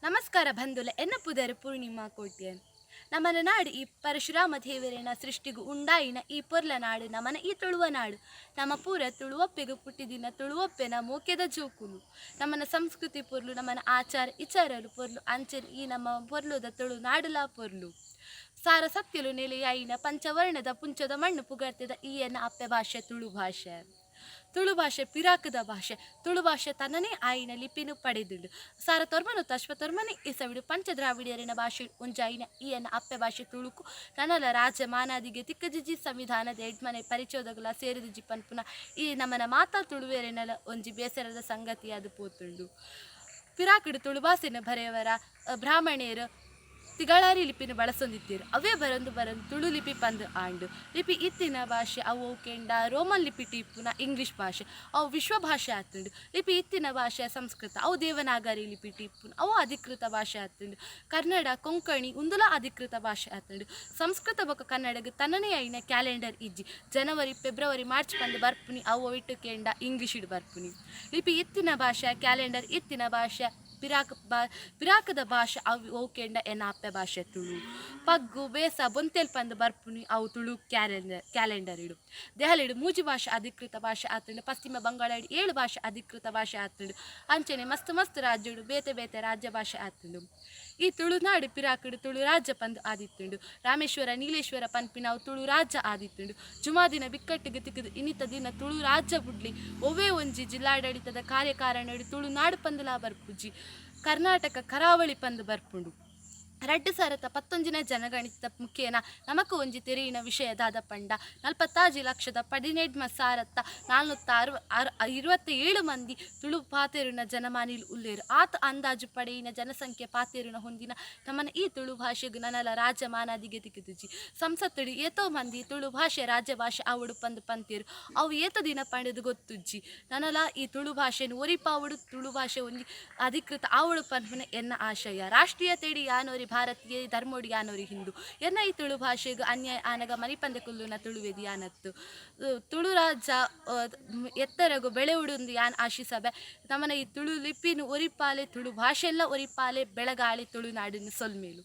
ನಮಸ್ಕಾರ ಬಂಧುಲ, ಎನ್ನ ಪುದರ್ ಪೂರ್ಣಿಮಾ ಕೋಟ್ಯನ್. ನಮನ ನಾಡು ಈ ಪರಶುರಾಮ ದೇವರೇನ ಸೃಷ್ಟಿಗು ಉಂಡಾಯಿನ ಈ ಪೊರ್ಲ ನಾಡು ನಮನ ಈ ತುಳುವ ನಾಡು. ನಮ್ಮ ಪೂರ ತುಳುವಪ್ಪೆಗು ಪುಟ್ಟಿದಿನ ತುಳುವಪ್ಪೆನ ಮೋಕೆದ ಜೋಕುಲು. ನಮನ ಸಂಸ್ಕೃತಿ ಪೊರ್ಲು, ನಮನ ಆಚಾರ ಇಚಾರಲು ಪೊರ್ಲು, ಅಂಚನೆ ಈ ನಮ್ಮ ಪೊರ್ಲುದ ತುಳು ನಾಡುಲಾ ಪೊರ್ಲು. ಸಾರ ಸತ್ಯಲು ನೆಲೆಯಾಯಿನ ಪಂಚವರ್ಣದ ಪುಂಚದ ಮಣ್ಣು ಪುಗರ್ತೆದ ಈ ಎನ್ನ ಅಪ್ಪೆ ಭಾಷೆ ತುಳು ಭಾಷೆ. ತುಳು ಭಾಷೆ ಪಿರಾಕದ ಭಾಷೆ. ತುಳು ಭಾಷೆ ತನ್ನನೇ ಆಯಿನ ಲಿಪಿನು ಪಡೆದುಂಡು. ಸಾರ ತೊರ್ಮನು ಅಶ್ವತೊರ್ಮನೆ ಇಸವಿಡು ಪಂಚ ದ್ರಾವಿಡಿಯರಿನ ಭಾಷೆ ಒಂಜಾಯಿನ ಈ ಎನ್ನ ಅಪ್ಪೆ ಭಾಷೆ ತುಳುಕು ನನಲ ರಾಜ್ಯ ಮಾನಾದಿಗೆ ತಿಕ್ಕಜಿಜಿ, ಸಂವಿಧಾನದ ಎಡ್ಮನೆ ಪರಿಚೋದಗುಲ ಸೇರಿದಿಜಿ ಪನ್ಪುನ ಈ ನಮನ ಮಾತಾ ತುಳುವೆರೆನಲ ಒಂಜಿ ಬೇಸರದ ಸಂಗತಿಯಾದ ಪೋತುಂಡು. ಪಿರಾಕುಡು ತುಳು ಭಾಷೆನ ಬರೆಯವರ ಬ್ರಾಹ್ಮಣೇರು ತಿಗಳಾರಿ ಲಿಪಿನ ಬಳಸೊಂದಿತ್ತೆರ್. ಅವೇ ಬರೊಂದು ಬರೊಂದು ತುಳು ಲಿಪಿ ಪಂದ್ ಆಂಡ್. ಲಿಪಿ ಇತ್ತಿನ ಭಾಷೆ ಅವು ಕೆಂಡ ರೋಮನ್ ಲಿಪಿಟ್ ಇಪ್ಪುನ ಇಂಗ್ಲೀಷ್ ಭಾಷೆ, ಅವು ವಿಶ್ವ ಭಾಷೆ ಆತ್ಂಡ್. ಲಿಪಿ ಇತ್ತಿನ ಭಾಷೆ ಸಂಸ್ಕೃತ, ಅವು ದೇವನಾಗರಿ ಲಿಪಿಟ್ ಇಪ್ಪುನ, ಅವು ಅಧಿಕೃತ ಭಾಷೆ ಆತ್ಂಡ್. ಕನ್ನಡ, ಕೊಂಕಣಿ ಉಂದುಲ ಅಧಿಕೃತ ಭಾಷೆ ಆತ್ಂಡ್. ಸಂಸ್ಕೃತ ಬೊಕ ಕನ್ನಡಗ್ ತನ್ನನೇ ಆಯಿನ ಕ್ಯಾಲೆಂಡರ್ ಇಜ್ಜಿ. ಜನವರಿ, ಫೆಬ್ರವರಿ, ಮಾರ್ಚ್ ಪಂದ್ ಬರ್ಪುನಿ ಅವು ಒಯಿಟ್ ಕೆಂಡ ಇಂಗ್ಲೀಷ್ಡ್ ಬರ್ಪುನಿ. ಲಿಪಿ ಇತ್ತಿನ ಭಾಷೆ, ಕ್ಯಾಲೆಂಡರ್ ಇತ್ತಿನ ಭಾಷೆ, ಪಿರಾಕ್ ಬಾ ಪಿರಾಕದ ಭಾಷೆ ಅವು ಒವು ಕೆಂಡ ಎನ್ನ ಅಪ್ಪೆ ಭಾಷೆ ತುಳು. ಪಗ್ಗು, ಬೇಸ, ಬೊಂತೆಲ್ ಪಂದ್ ಬರ್ಪುನಿ ಅವು ತುಳು ಕ್ಯಾಲೆಂಡರ್ ಇಡು. ದೆಹಲಿಡ್ ಮೂಜಿ ಭಾಷೆ ಅಧಿಕೃತ ಭಾಷೆ ಆತ್ಂಡ್. ಪಶ್ಚಿಮ ಬಂಗಾಳಡ್ ಏಳು ಭಾಷೆ ಅಧಿಕೃತ ಭಾಷೆ ಆತ್ಂಡ್. ಅಂಚನೆ ಮಸ್ತ್ ಮಸ್ತ್ ರಾಜ್ಯಡು ಬೇತೆ ಬೇತೆ ರಾಜ್ಯ ಭಾಷೆ ಆತ್ಂಡ್. ಈ ತುಳುನಾಡು ಪಿರಾಕುಡು ತುಳು ರಾಜ್ಯ ಪಂದ್ ಆದಿತ್ತುಂಡು. ರಾಮೇಶ್ವರ, ನೀಲೇಶ್ವರ ಪನ್ಪಿನವು ತುಳು ರಾಜ್ಯ ಆದಿತ್ತುಂಡು. ಜುಮಾದಿನ ಬಿಕ್ಕಟ್ಟಿಗೆ ತಿಕ್ಕುದು ಇನ್ನಿತ ದಿನ ತುಳು ರಾಜ್ಯ ಬುಡ್ಲಿ, ಒವ್ವೇ ಒಂಜಿ ಜಿಲ್ಲಾಡಳಿತದ ಕಾರ್ಯಕಾರಣಡ್ ತುಳುನಾಡು ಪಂದ್ಲಾ ಬರ್ಪುಜಿ. ಕರ್ನಾಟಕ ಕರಾವಳಿ ಪಂದ್ ಬರ್ಪುಂಡು. ರಡ್ಡ್ ಸಾರತ ಪತ್ತೊಂಜಿನ ಜನಗಣಿತ ಮುಖೇನ ನಮಕ್ ಒಂಜಿ ತೆರಿಯಿನ ವಿಷಯ ದಾದ ಪಂಡ ನಲ್ಪತ್ತಾಜಿ ಲಕ್ಷದ ಪದಿನೆಡ್ಮ ಸಾರತ್ತ ನಾಲ್ನೂತ್ತ ಅರ್ವ ಅರ್ ಇರ್ವತ್ತೇಳು ಮಂದಿ ತುಳು ಪಾತೆರುನ ಜನಮಾನಿಲು ಉಲ್ಲೆರ್. ಆತ್ ಅಂದಾಜು ಪಡೆಯಿನ ಜನಸಂಖ್ಯೆ ಪಾತೆರುನ ಹೊಂದಿನ ನಮನ ಈ ತುಳು ಭಾಷೆಗ್ ನನಲ ರಾಜ್ಯ ಮಾನಾದಿಗೆ ತಿಕ್ಕಿದುಜಿ. ಸಂಸತ್ತುಡು ಏತೋ ಮಂದಿ ತುಳು ಭಾಷೆ ರಾಜ್ಯ ಭಾಷೆ ಆವೊಡು ಪಂದ್ ಪಂತೆರ್. ಅವು ಏತ ದಿನ ಪಂಡುದು ಗೊತ್ತುಜ್ಜಿ. ನನಲ ಈ ತುಳು ಭಾಷೆನ್ ಒರಿಪಾವೊಡು, ತುಳು ಭಾಷೆ ಒಂಜಿ ಅಧಿಕೃತ ಆವೊಡು ಪನ್ಪುನ ಎನ್ನ ಆಶಯ. ರಾಷ್ಟ್ರೀಯತೆಡ್ ಯಾನೊರಿ ಭಾರತೀಯ, ಧರ್ಮೊಡು ಯಾನೊರಿ ಹಿಂದೂ. ಎನ್ನ ಈ ತುಳು ಭಾಷೆಗ್ ಅನ್ಯಾಯ ಆನಗ ಮನಿಪಂದೆ ಕುಲ್ಲುನ ತುಳುವೆದಿ ಯಾನತ್ತು. ತುಳು ರಾಜ್ಯ ಎತ್ತರಗು ಬೆಳೆವುಡುಂದು ಯಾನ್ ಆಶಿಸಬೆ. ನಮನ ಈ ತುಳು ಲಿಪಿನ್ ಒರಿಪಾಲೆ, ತುಳು ಭಾಷೆಲ್ಲ ಒರಿಪಾಲೆ, ಬೆಳಗಾಳಿ ತುಳುನಾಡಿನ. ಸೊಲ್ಮೆಲು.